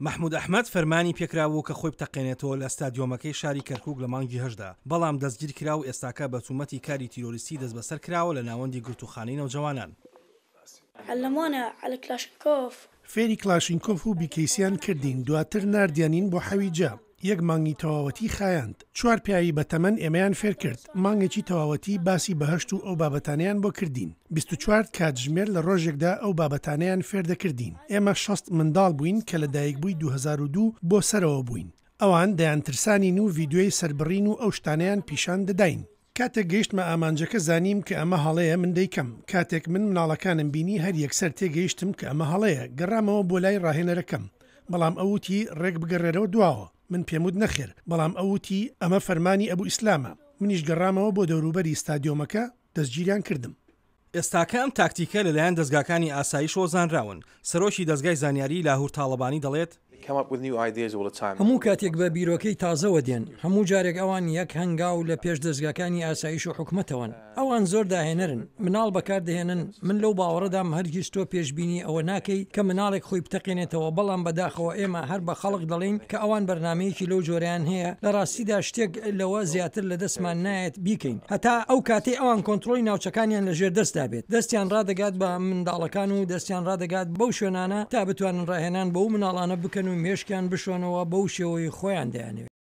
مەحمود ئەحمەد فەرمانی پێکرابوو کە خۆی بتەقێنێتەوە لە ستادیۆمەکەی شاری کەرکوک لە مانگی هەشتدا، بەڵام دەستگیرکرا و ئێستاکە بە تومەتی کاری تیرۆریستی دەستبەسەر کراوە لە ناوەندی گرتووخانەی نەوجەوانان. علمونا على کلاشنکۆف. فێری کڵاشینکۆف و بیکەیسیان کردین، دواتر ناردیانین بۆ حەویجە. یەک مانگی تەواوەتی خایاند. چوار پیاوی بەتەمەن ئێمەیان فێرکرد. مانگێکی تەواوەتی باسی بەهەشت و ئەو بابەتانەیان بۆ کردین. 24 کاتژمێر لە ڕۆژێکدا ئەو بابەتانەیان فێردەکردین. ئێمە 60 منداڵ بووین کە لە دایکبووی 2002 بۆ سەرەوە بووین. ئەوان دەیانترسانین و ڤیدیۆی سەربڕین و ئەو شتانەیان پیشان دەداین. کاتێک گەیشتمە ئامانجەکە زانیم کە ئەمە هەڵەیە من دەیکەم. کاتێک من مناڵەکانم بینی هەر یەکسەر تێگەیشتم کە ئەمە هەڵەیە. گەڕامەوە بۆ لای ڕاهێنەرەکەم. بەڵام ئەو وتی ڕێک بگەڕێرەوە دواوە. من پێموت نەخێر. بەڵام ئەو وتی ئەمە فەرمانی ئەبو ئیسلامە. منیش گەڕامەوە بۆ دەوروبەری ستادیۆمەکە دەستگیریان کردم. ئێستاکە ئەم تاکتیکە لەلایەن دەزگاکانی ئاسایشەوە زانراون، سەرۆکی دەزگای زانیاریی لاهور تاڵەبانی دەڵێت، هەموو کاتێک بە بیرۆکەی تازەوە دێن، هەموو جارێک ئەوان یەک هەنگاو لە پێش دەزگاکانی ئاسایش و حکومەتەوەن. ئەوان زۆر داهێنەرن، مناڵ بەکار دەهێنن، من لەو باوەڕەدام هەرگیز تۆ پێشبینی ئەوە ناکەی کە مناڵێک خۆی بتەقێنێتەوە، بەڵام بەداخەوە ئێمە هەر بە خەڵک دەڵێین کە ئەوان بەرنامەیەکی لەو جۆرەیان هەیە، لە ڕاستیدا شتێک لەوە زیاتر لە دەستمان نایەت بیکەین هەتا ئەو کاتەی ئەوان کۆنترۆڵی ناوچەکانیان لە ژێر دەستدا بێت، دەستیان ڕادەگات بە منداڵەکان و دەستیان ڕادەگات بەو شوێنانە تا بتوانن ڕاهێنان بەو مناڵانە بکەن و مێشکیان بشۆنەوە بەو شێوەی خۆیان دەیانەوێت.